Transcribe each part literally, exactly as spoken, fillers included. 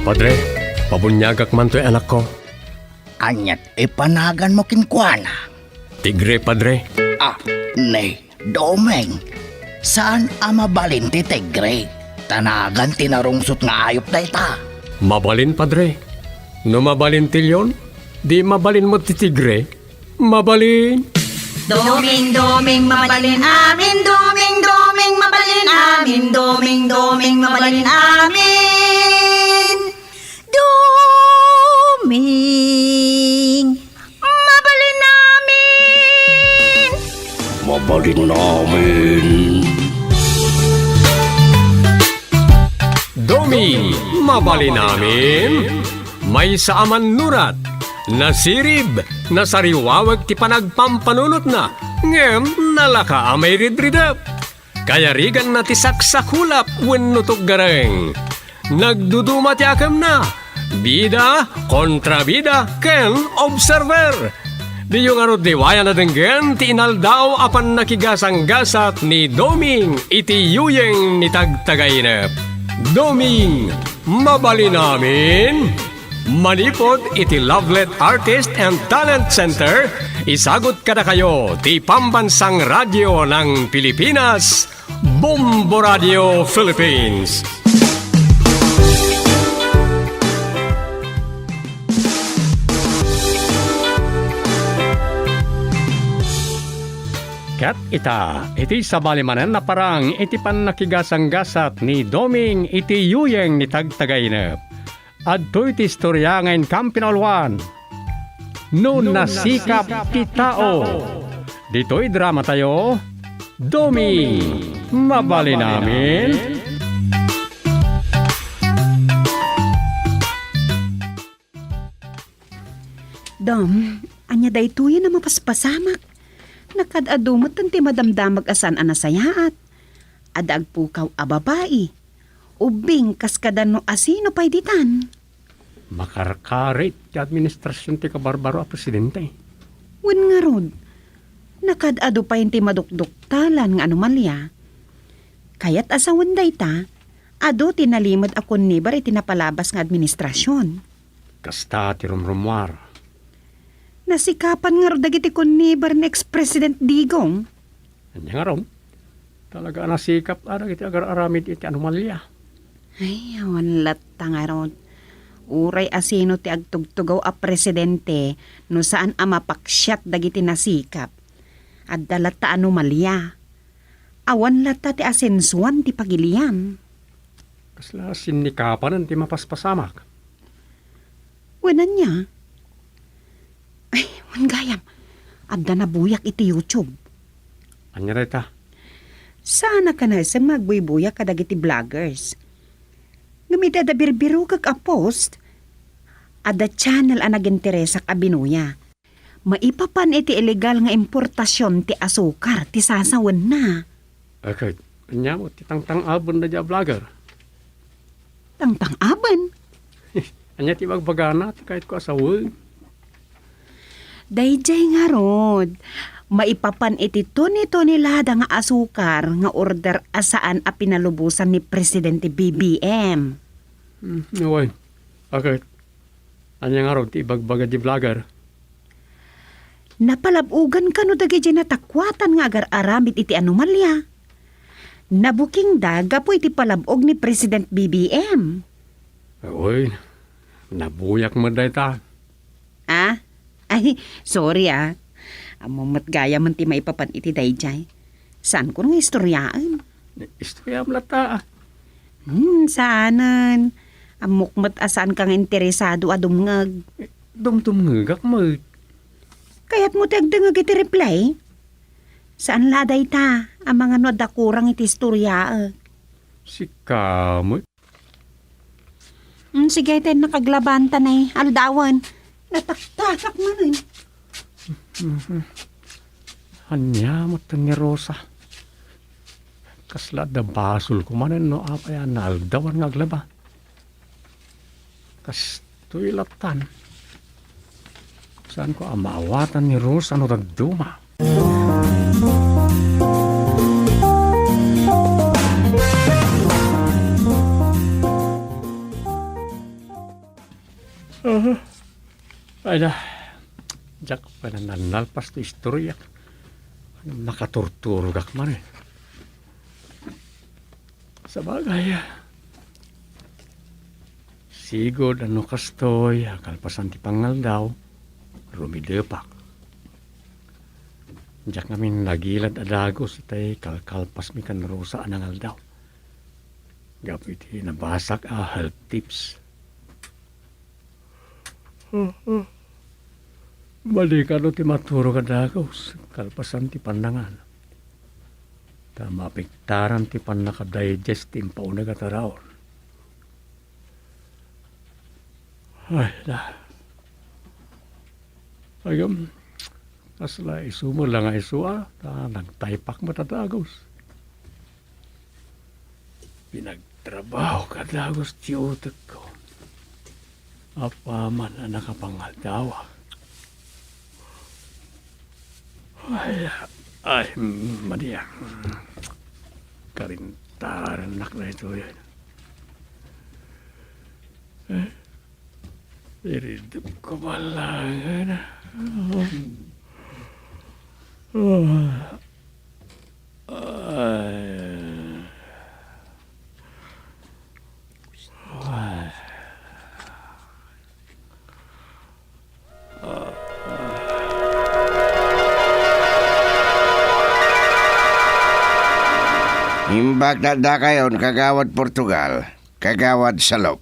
Padre, pabuniagak man toy anakko. Aniat ipanaganmo kenkuana? Tigre, Padre. Ah, ni Doming, saan a mabalin ti tigre? Ta nagan ti narungsot nga ayup dayta. Mabalin, Padre. No mabalin ti leon, di mabalin met ti tigre. Mabalin. Doming, Doming, mabalin amin. Doming, Doming, mabalin amin. Doming, Doming, mabalin amin. Doming, mabalin amin. Mabalin amin. Doming, mabalin amin. Maysa a mannurat, nasirib, nasariwawek ti panagpampanunotna, ngem nalaka a mairidridep. Kayariganna ti saksakulap wenno tuggareng. Nagduduma ti akemna. Bida, kontrabida, ken observer. Diyo ngarud liwayan a denggen ti inaldaw a pannakigasanggasat ni Doming iti yuyeng ni Tagtagainep. Doming, mabalin amin? Manipud iti Lovelet Artist and Talent Center, isagut kadakayo ti Pambansang Radyo ng Pilipinas, Bombo Radio Philippines. Ket ita, iti sabali manen a parang iti pannakigasanggasat ni Doming iti yuyeng ni Tagtagainep. Adtoy ti istoria nga inkan pinauluan. No nasikap ti tao. Ditoy dramatayo, Doming, mabalin amin? Dom, ania daytoyen a mapaspasamak? Nakaad-adu metten ti madamdamag a saan a nasayaat. Adda agpukaw a babai. Ubbing kas kada no asino pay ditan. Makarkarit ti administrasion ti kabarbaro a presidente. Wen ngarud, nakaad-adu pay ti madukduktalan nga anomalia. Kayat a sawen dayta, adu ti nalimed a konniber iti napalabas nga administrasion. Kasta ti rumrumuar. Nasikapan ngarud dagiti konniber ni ex-President Digong. Ania ngarud? Talaga a nasikap a dagiti agar-aramid iti anomalia. Ay, awan latta ngarud. Uray asino ti agtugtugaw a presidente no saan a mapaksiat dagiti nasikap. Adda latta anomalia. Awan latta ti asensuan ti pagilian. Kasla sinnikapanen ti mapaspasamak. Wen ania? Ay, wen gayam. Adda nabuyak iti YouTube. Ania dayta? Saan a kanasem nga agbuybuyak kadagiti vloggers. Ngem iti adda birbirokek a post, adda channel a naginteresak a binuya. Maipapan iti illegal nga importasion ti asukar ti sasawenna. Ket, ania met ti tangtang-aben daydiay a vlogger? Tangtang-aben? Ania ti ibagbagana ti kayatko a sawen? Daydiay ngarud, maipapan iti toni-tonelada nga asukar nga order a saan a pinalubosan ni Presidente B B M. Hmm, wen. Ket, ania ngarud ti ibagbaga ti vlogger? Napalab-ogan kano dagiti natakuatan nga agar-aramid iti anomalia. Nabukingda gapu iti palab-og ni President B B M. Wen, nabuyak met dayta. Ah? Ay, sorry ah. Ammom met gayamen ti maipapan iti daydiay. Saanko nga istoryaen. Istoryaem latta. Hmm, saanen. Ammok met a saanka nga interesado a dumngeg. Dumdumngegak met. Kayatmo ti agdengngeg iti replay? Saan la dayta, amangan no adda kurang iti istoryaek. Sika met. Hmm, sige, ten nakaglabanta nay aldawen. Nataktakak manen. Mhm. Ania met ni Rosa? Kasla adda basolko manen no apay a naaldawan nga aglaba. Kastoy lattan. Saanko a maawatan ni Rosa no dadduma? Ay da, diak pay nalpas ti istoryak. Nakaturturogak manen. Sabagay, sigud a no kastoy a kalpasan ti pangaldaw, rumidepak. Diak ngamin nagilad a dagus itay kalkalpasmi ken Rosa a nangaldaw. Gapu iti nabasak a health tips. Madi kano ti maturog a dagus, kalpasan ti pannangan. Ta maapektaran ti pannaka-digest ti impauneg a taraon. Ay, da. Agam, kasla isu mo lang nga isu, a, ta nagtaypak met a dagus. Pinagtrabaho ka dagus ti utekko. Apaman a nakapangaldawa. Ay, ay, mm, madi a. Karintarannak na ito yan. Eh, iridep ko balangan. Oh. Ay. Ay. Imbag dakayon, Kagawad Portugal, Kagawad Salop.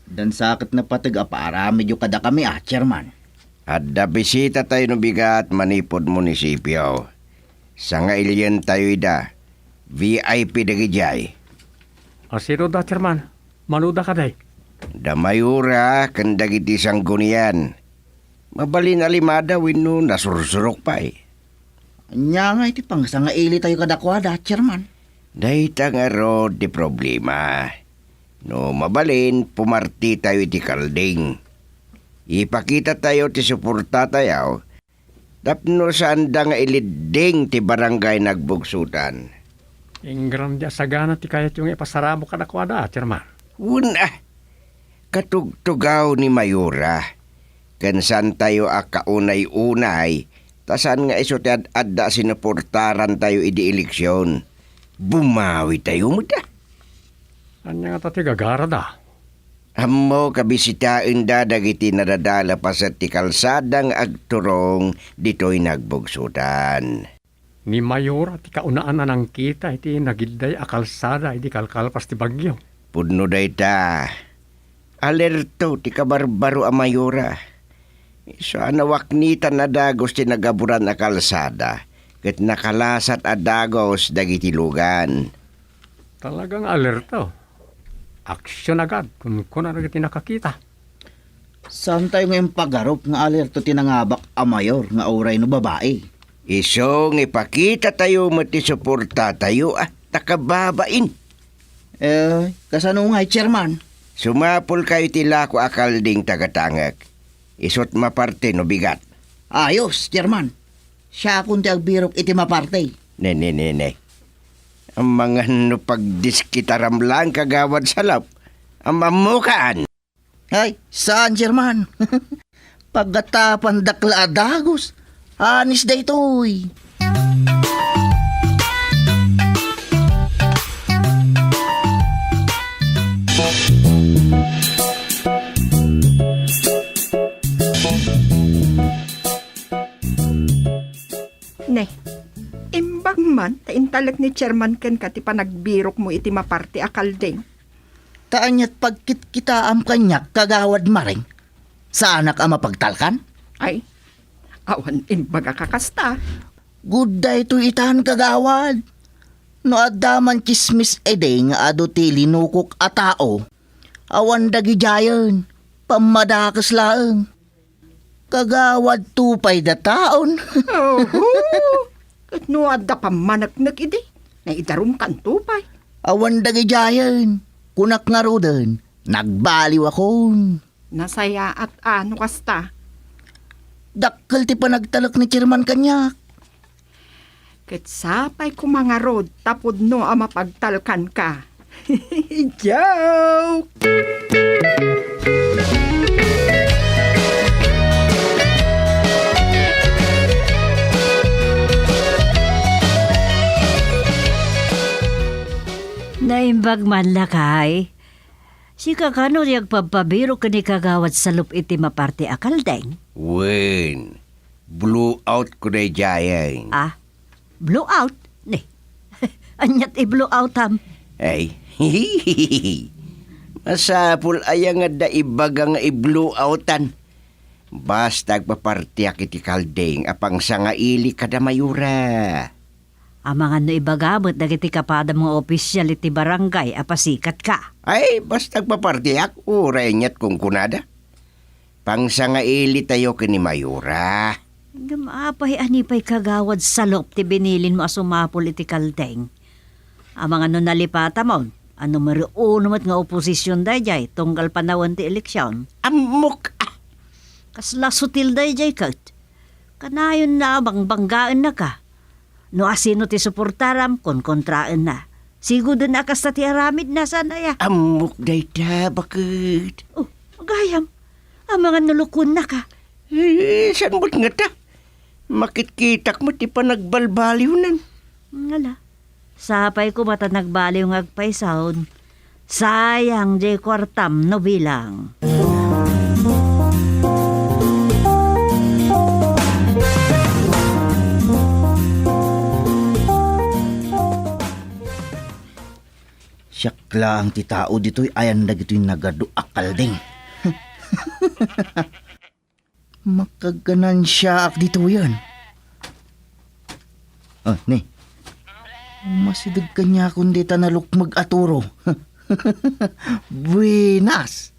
Dansa ket napateg a paaramidyo kadakami, a, Chairman. Adda bisitatayo no bigat manipud munisipio. Sangailientayo ida. V I P dagidiay. A, sino da, Chairman? Mano da kadi? Da Mayora ken dagiti sanggunian. Mabalin a limada wenno nasursurok pay. Ania nga iti pangsangailitayo kadakuada, Chairman? Dayta ngarud ti problema. No mabalin, pumartitayo iti kalding. Ipakitatayo ti suportatayo tapno saanda nga ilidding ti barangay Nagbugsutan. Ingrandi a sagana ti kayatyo nga ipasaramo kadakuada, Chairman. Wen a, katugtugaw ni Mayora, ken saantayo a kaunay-unay, ta saan nga isu ti ad-adda a sinuportarantayo idi eleksion. Bumawitayo met a. Ania ngata ti gagarada? Ammok a bisitaenda dagiti nadadala paset ti kalsada nga agturong ditoy Nagbugsutan. Ni Mayora ti kaunaan a nangkita iti nagidday a kalsada idi kalkalpas ti bagyo. Pudno dayta. Alerto ti kabarbaro a Mayora. Isu a nawaknitan a dagus ti nagaburan a kalsada ket nakalasat a dagus dagiti lugan. Talaga nga alerto. Aksion agad, kunkunana dagiti nakakita. Saantayo nga impagarup nga alerto ti nangabak a mayor nga uray no babai. Isu nga ipakitatayo met ti suportatayo, a, ta kababain. Eh, kasano ngay, Chairman? Sumapulkayo iti lako a kalding, tagatangek. Isut' maparte no bigat. Ayos, Chairman. Siakon ti agbirok iti maparte. Ne, ne, ne, ne. Amangan no pagdiskitaram laeng, Kagawad Salop. Am-ammokan. Ay, saan, Chairman? Pagatapandak la a dagus. Anis daytoy. Ne, imbag man ta intalek ni Chairman kenka ti panagbirokmo iti maparte a kalding. Ta ania't pagkitkitaam kaniak, Kagawad Maring? Saanak a mapagtalkan? Ay, awan imbagak a kasta. Gud daytoy itan, Kagawad. No adda man tsismis idi nga adu ti linukok a tao, awan dagidiayen, pammadakes laeng. Kagawad Tupay dataon. Oho! Ket no adda pammaneknek idi, naidarumkan Tupay. Awan dagidiayen, kunak ngaruden, nagbaliwakon. Nasayaat a no kasta. Dakkel ti panagtalek ni Chairman kaniak. Ket sapay koma ngarud ta pudno a mapagtalkanka. Joke! Bagman, lakay. Sika kano ti agpabpabiro ken ni Kagawad Salop iti maparte a kaldeng? Wen, blowout ko daydiayen. Ah, blowout? Ne, aniat i-blowoutam? Ay, masapul aya nga adda ibaga nga i-blowoutan. Basta agpapartiak iti kaldeng a pangsangaili kada Mayora. Amangan no ibaga met dagiti kapadam nga opisial iti barangay a pasikatka. Ay, basta agpapartiak, uray aniat kunkunada. Pangsangailitayo ken ni Mayora. Ngem apay a ni pay Kagawad Salop ti binilinmo a sumapul iti kaldeng? Amangan no nalipatamon a numero uno met nga oposision daydiay tunggal panawen ti eleksion. Ammok! Ah! Kasla sutil daydiay ket. Kanayon na a bangbanggaennaka. No asino ti suportaram, konkontraenna. Siguden a kasta ti aramidna, saan aya? Ammok dayta, baket. Oh, gayam. Amangan no lukuennaka. Eh, saan met ngata? Makitkitak met ti panagbalbaliwnan. Ngala. Sapay koma ta nagbaliw nga agpaysaon. Sayang diay kuartam no bilang. Siak laeng ti tao ditoy ayan dagitoy nagadu a kalding. Makagganansiaak ditoyen. Ah, ni. Umasideg kaniakon dita nalukmeg a turo. Buenas!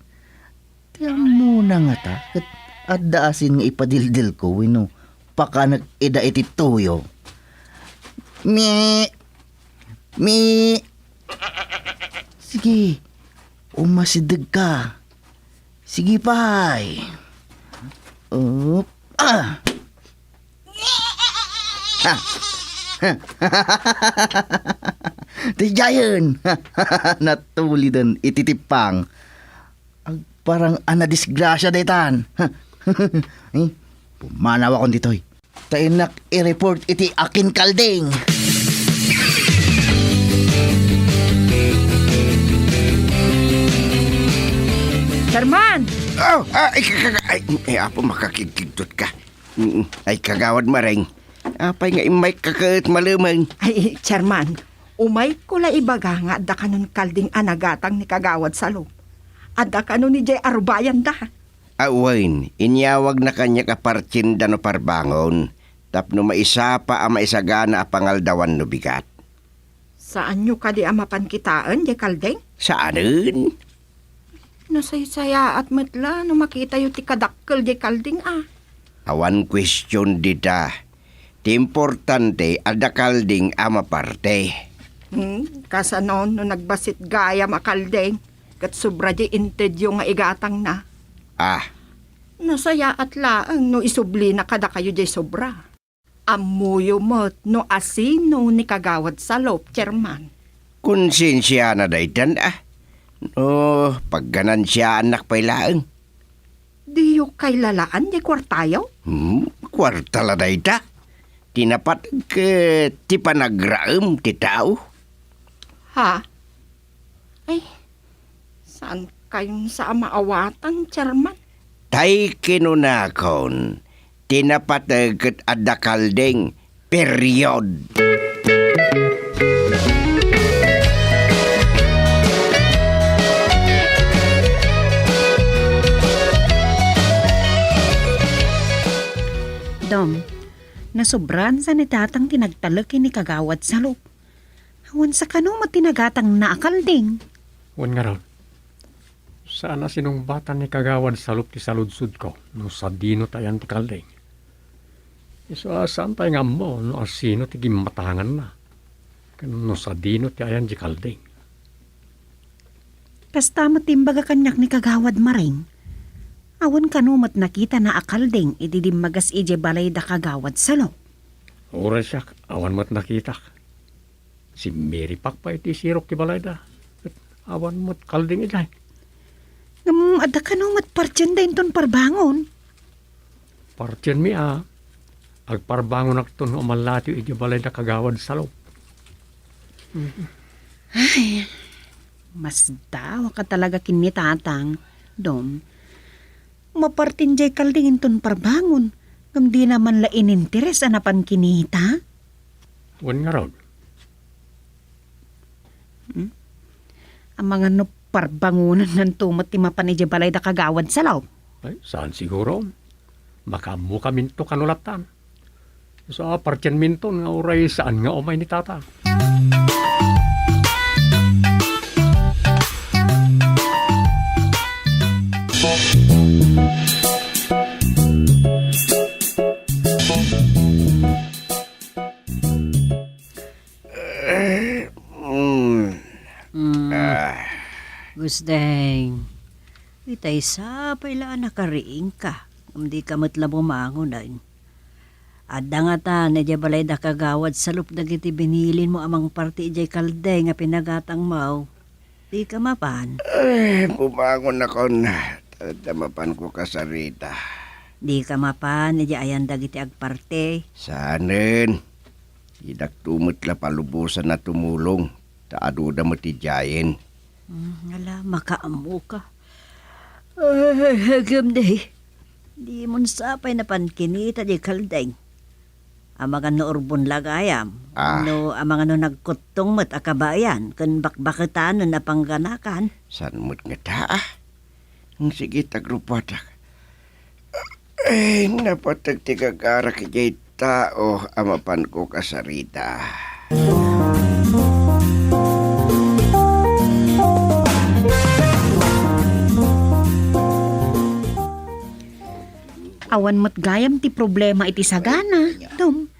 Ti ammona ngata, ket adda asin nga ipadildilko wenno pakanek ida iti tuyo. Mi! Mi! Sige, umasidegka. Sige pay. Up. Ah! Ha! Ti giant! Natuliden iti tippang. Agparang a nadisgrasia daytan. Eh, pumanawakon ditoy. Ta innak i-report iti akin kalding. Chairman! Oh, ah, ay, ka-, ka-, ay, ay, apo, makakigkigtot ka. Mm, ay, Kagawad Maring. Apay nga immayka ket malemeng? Ay, Chairman, umayko la ibaga nga adda kanon kalding a nagatang ni Kagawad Salop. Adda kanon idiay arubayanda. Awan, inyawagna kaniak a partienda no parbangon, tapno maisapa a maisagana a pangaldawan no bigat. Saanyo kadi a mapan kitaen diay kalding? Saanen. Nasaysayaat met la no makitayo ti kadakkel diay kalding a. Awan kuestion dita. Ti importante, adda kalding a maparte. Hmm, kasano no nagbassit gayam a kalding, ket sobra diay intedyo nga igatangna? Ah. Nasayaat laeng no isublina kadakayo diay sobra. Ammoyo met no asino ni Kagawad Salop, Chairman. Konsensiana daytan, ah. No, pagganansiaannak pay laeng. Diyo kailalaan diay kuartayo? Hmm, kuarta la dayta. Ti napateg ket ti panagraem ti tao. Ha? Ay, saan kayon sa a maawatan, Chairman? Tay kinunakon, ti napateg ket adda kalding, period. Dong, nasobraansa ni Tatang ti nagtalek ken ni Kagawad Salop. Awan sa kano met ti nagatangna a kalding. Wen ngarud, saan a sinungbatan ni Kagawad Salop ti saludsodko no sadino ti ayan ti kalding. Isu a saan pay nga ammo no asino ti gimmatanganna ken no sadino ti ayan ti kalding. Kasta met ti imbaga kaniak ni Kagawad Maring. Awan kano met nakitana a kalding idi dimmagas idiay balay da Kagawad Salop. Uray siak, awan met nakitak. Simmiripak pay iti sirok ti balayda. Ket awan met kalding idiay. Ngem adda kano met partienda inton parbangon? Partienmi a. Agparbangonakto no umallatiw idiay balayda Kagawad Salop. Ay, Masdaawaka talaga ken ni Tatang, Dom. Mapartin jay kalding inton parbangon, ngem dina man la ininteres a napan kinita. Wen ngarud. Hmm? Amangan no parbangonannanto met ti mapan idiay balay da Kagawad Salop. Ay, saan siguro. Makaammokaminto kano lattan. Sa partienminton nga uray saan nga umay ni Tata. Mm. Mm. Ah. Gusdeng, itay sapay la a nakariingka, ngem dika met la bumangonen. Adda ngatan idiay balay da Kagawad Salop dagiti binilinmo a mangparti idiay kaldeng a pinagatangmo. Dika mapan? Eh, bumangonakon. Ta, ta mapanko kasarita. Dika mapan idiay ayan dagiti agparti? Saanen. Idakto met la palubosan a tumulong, ta aduda met idiayen. Hmm, ala, makaammoka. Ay, ngem di, dimon sapay napan kinita di kaldeng. Amangan no urbon la gayam. Ah. No amangan no nagkuttong met a kabayan ken bakbaketanen a pangganakan. Saan met ngata, ah? Ang sige, tagrupatak. Ay, napateg ti gagarak idiay tao a mapanko kasarita. Awan met gayam ti problema iti sagana, Dom.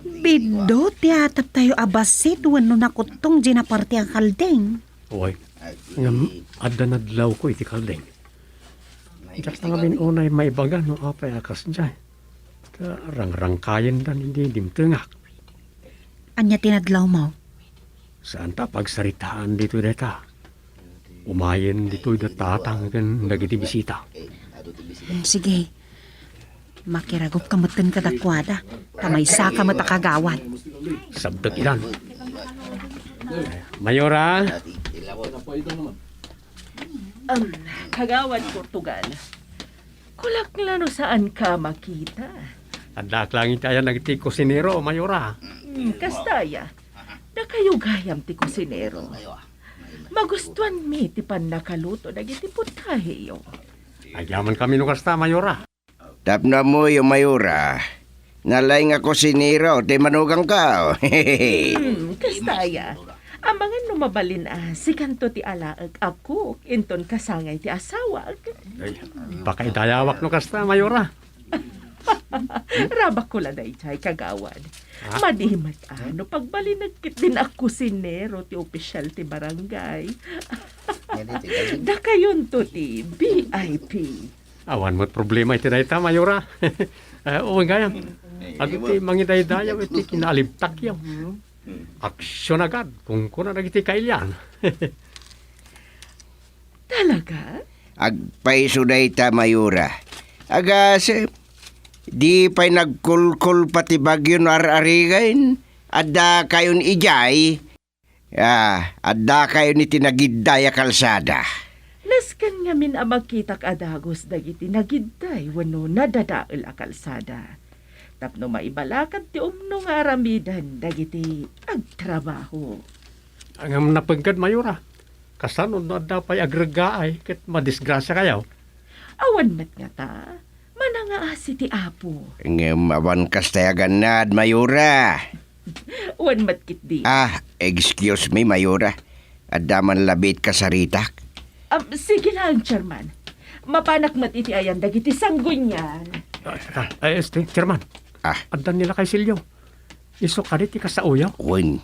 Biddut ti ataptayo a bassit wenno nakuttong diay naparti a kaldeng. Uy, ngem adda nadlawko iti kaldeng. Diak la ngamin unay maibaga no apay a kasdiay. Ta rangrangkayendan idi dimtengak. Ania ti nadlawmo? Saan ta pagsaritaan ditoy dayta. Umayen ditoy da Tatang ken dagiti bisita. Hmm, sige. Makiragupka metten kadakuada, ta maysaka met a kagawad. Sabdek idan. Mayora. Am, Kagawad Portugal. Kulak la no saanka makita. Addaak laeng iti ayan dagiti kusinero, Mayora. Hmm, kasta aya. Dakayo gayam ti kusinero. Magustuanmi ti pannakaluto dagiti putaheyo. Agyamankami no kasta, Mayora. Tapno ammoyo, Mayora, nalaing a kusinero ti manugangko. Hmm, kasta aya. Amangan no mabalin a sikanto ti alaek a cook inton kasangay ti asawak. Ay, pakaidayawak no kasta, Mayora. Rabakko la daydiay, Kagawad. Ha? Madi met a no pagbalinek ketdin a kusinero ti opisial ti barangay. Dakayonto ti V I P. Awan met problema iti dayta, Mayora. Eh, wen gayam. Adu ti mangidaydayaw iti kinaalibtakyo. Aksyon agad, kunkuna dagiti kailian. Talaga? Agpayso dayta, Mayora. Agasem, di pay nagkulkulpa ti bagyo no ar-arigen? Addakayon idiay? Ah, addakayon iti nagidday a kalsada. Nasken ngamin a makitak a dagus dagiti nagidday wenno nadadael a kalsada. Tapno maibalakad ti umno nga aramiden dagiti agtrabaho. Ngem napengkad, Mayora. Kasano no adda pay agreggaay ket madisgrasiakayo? Awan met ngata. Manangaasi ti Apo. Ngem awan kasta a gannad, Mayora. Wen met ketdi. Ah, excuse me, Mayora. Adda man labi ti kasaritak. Am, sige laeng, Chairman. Mapanak met iti ayan dagiti sanggunian. Ah, ah, eh, este, Chairman. Ah. Adda ni lakay Silio. Isu kadi ti kasaoyo? Wen.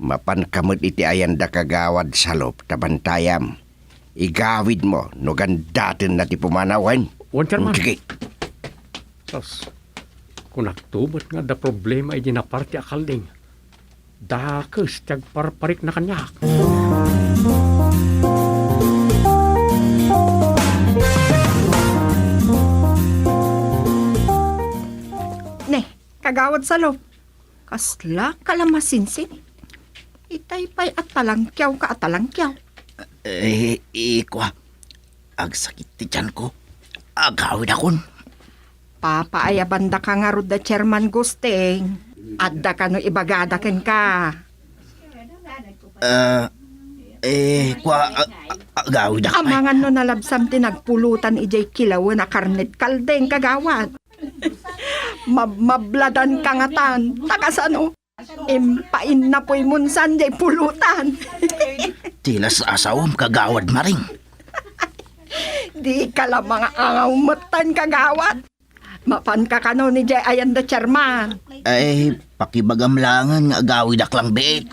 Mapanka met iti ayan da Kagawad Salop ta bantayam. Igawidmo no gandatenna ti pumanaw, wen? Wen, Chairman. Mm, sige. Sus, kunakto met nga adda problema idi naparti a kalding. Dakes ti agparparikna kaniak. Ne, Kagawad Salop, kasla ka la masinsin. Itay pay a talangkiawka a talangkiaw. Eh, ikua, agsakit ti tianko. Agawidakon. Papaayabandaka ngarud da, Chairman Gusting. Adda kano ibagada kenka? Ah, eh, kua, a-, a-, agawidak pay. Amangan no nalabsam ti nagpulutan idiay kilawen a karnet kaldeng, kagawad. Mab-, mabladan ka ngatan. Ta kasano? Impainnapuymon san diay pulutan. Ti las-asawem, kagawad Maring. Dika la mangaangaw metten, kagawad. Mapanka kano idiay ayan da, Chairman? Ay, pakibagam laengen nga agawidak lang biit.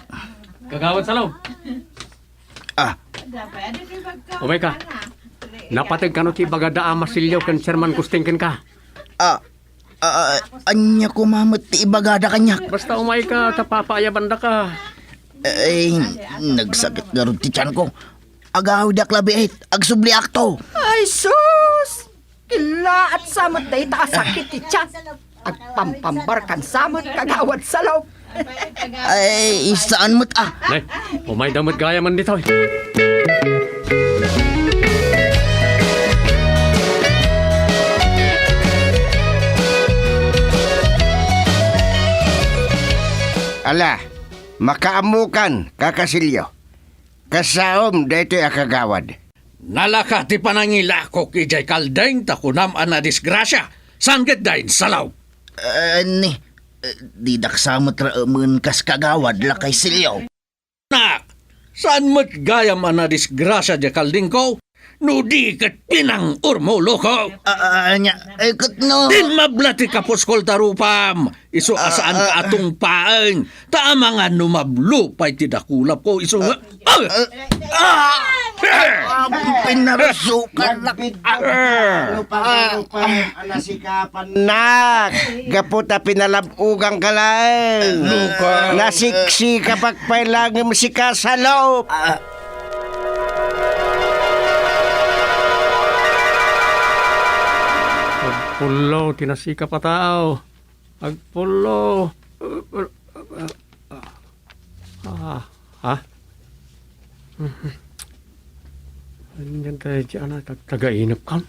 Kagawad Salom. Ah. Umayka. Napateg kano ti ibagada a masilyaw ken Chairman Gusting kenka? Ah, ah, ania koma met ti ibagada kaniak? Basta umayka, ta papaayabandaka. Ay, nagsakit ngarud ti tianko. Agawidak la biit, agsubliakto. Ay, sus! Kilaat sa met dayta a sakit ti tian. Agpampambarkan sa met, kagawad Salom. Ay, saan met, ah. Nay, umayda met gayamen ditoy. Ala, makaammokan, kakasilyo. Kasaom daytoy a kagawad. Nalaka ti panangilakok idiay kaldeng ta kunam a nadisgrasia. Saan ketdin, Salom? Ah, ni, eh, didak sa met raemen kas kagawad lakay Silyo. Nak, saan met gayam a nadisgrasia diay kaldengko? No di ket pinang-urmuloko. Ah, ah, ania, eh, ket no. Din mabla ti kapuskol ta rupam. Isu a saan ka a tungpaen, ta amangan no mablo pay ti dakulapko, isu nga, ah! Ah! Ah, pinarusukan na. Nagpid-, ah, ano pa, ano pa, ah, nasikapan. Nak, gapu ta pinalab-ugan ka laeng. Luka. Nasiksika pagpailangem sika sa loob. Ah. Agpullo ti nasikap a tao. Agpullo. Ah, ha? Ania daydi a nagtagtagainep kan?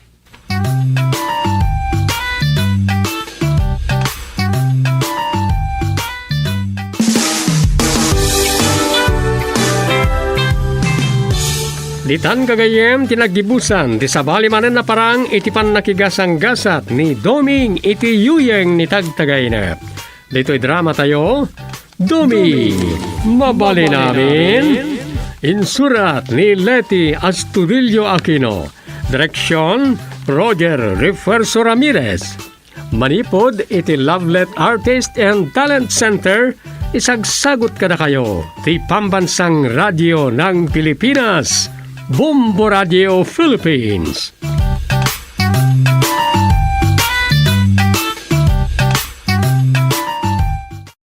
Ditan gagayyem ti naggibusan ti sabali manen a parang iti pannakigasanggasat ni Doming iti yuyeng ni tagtagainep. Ditoy drama tayo, Doming, mabalin amin. Insurat ni Leti Astudillo Aquino. Direksyon, Roger Refuerzo Ramirez. Manipud iti Lovelet Artist and Talent Center, isagsagut kadakayo ti Pambansang Radio ng Pilipinas, Bombo Radio Philippines.